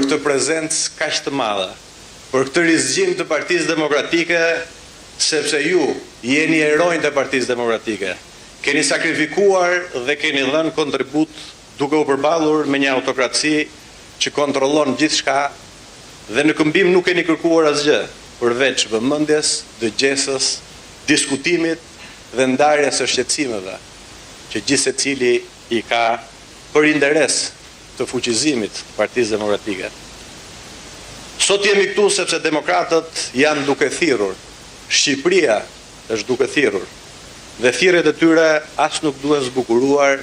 për këtë prezencë kaq të madhe, për këtë rizgjim të Partisë Demokratike, sepse ju jeni heronjtë e Partisë Demokratike. Keni sakrifikuar dhe keni dhënë kontribut duke u përballur me një autokraci që kontrollon gjithçka dhe në këmbim nuk keni kërkuar asgjë, përveç vëmendjes, dëgjesës, diskutimit dhe ndarjes së shqetësimeve që gjithsecili i ka për interes të fuqizimit të Partisë Demokratike. Sot jemi këtu sepse demokratët janë duke thirrur, Shqipëria është duke thirrur dhe thirrjet e tyre as nuk duhen zbukuruar,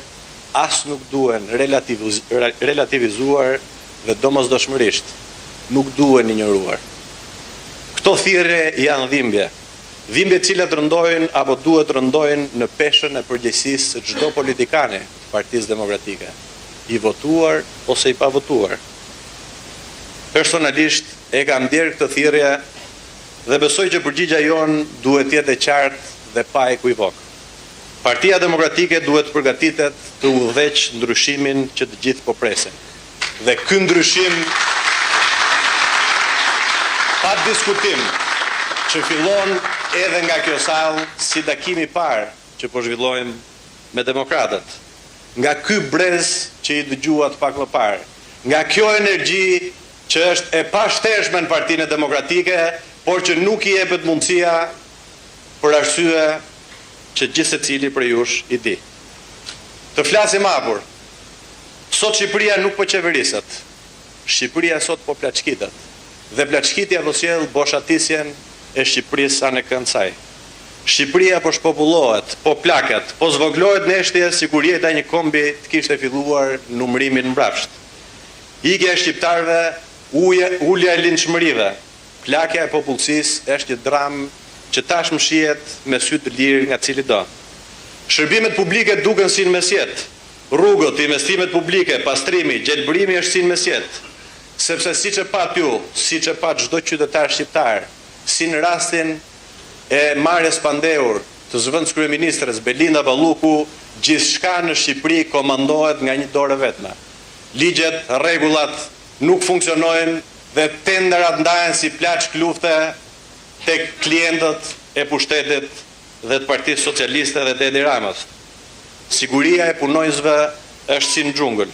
as nuk duhen relativizuar dhe domosdoshmërisht nuk duhen injoruar. Këto thirrje janë dhimbje, dhimbje të cilat rëndojnë apo duhet të rëndojnë në peshën e përgjegjësisë së çdo politikani të Partisë Demokratike, i votuar ose i pavotuar. Personalisht e kam ndjerë këtë thirrje dhe besoj që përgjigja jonë duhet të jetë e qartë dhe pa ekuivok. Partia Demokratike duhet të përgatitet të udhëheqë ndryshimin që të gjithë po presin. Dhe ky ndryshim pa diskutim që fillon edhe nga kjo sallë si takimi i parë që po zhvillojmë me demokratët. Nga ky brez që i dëgjuat pak më parë, nga kjo energji që është e pashtershme në Partinë Demokratike, por që nuk i jepet mundësia për arsye që gjithsecili prej jush i di. Të flasim hapur, sot Shqipëria nuk po qeveriset. Shqipëria sot po plaçkitet. Dhe plaçkitja po sjell boshatisjen e Shqipërisë anekënd saj. Shqipëria po shpopullohet, po plaket, po zvogëlohet në heshtje sikur jeta e një kombi të kishte filluar numërimin mbrapsht. Ikja e shqiptarëve, ulja e lindshmërive, Plakja e popullsisë është një dramë që tashmë shihet me sy të lirë nga cilido. Shërbimet publike duken si në mesjetë. Rrugët, investimet publike, pastrimi, gjelbërimi është si në mesjetë. Sepse siç e patë ju, siç e pa çdo qytetar shqiptar, si në rastin e marrjes pandehur të zëvendëskryeministres Belinda Balluku, gjithçka në Shqipëri komandohet nga një dorë e vetme. Ligjet, rregullat nuk funksionojnë dhe tenderat ndahen si plaçkë lufte tek klientët e pushtetit dhe të Partisë Socialiste dhe të Edi Ramës. Siguria e punonjësve është si në xhungël.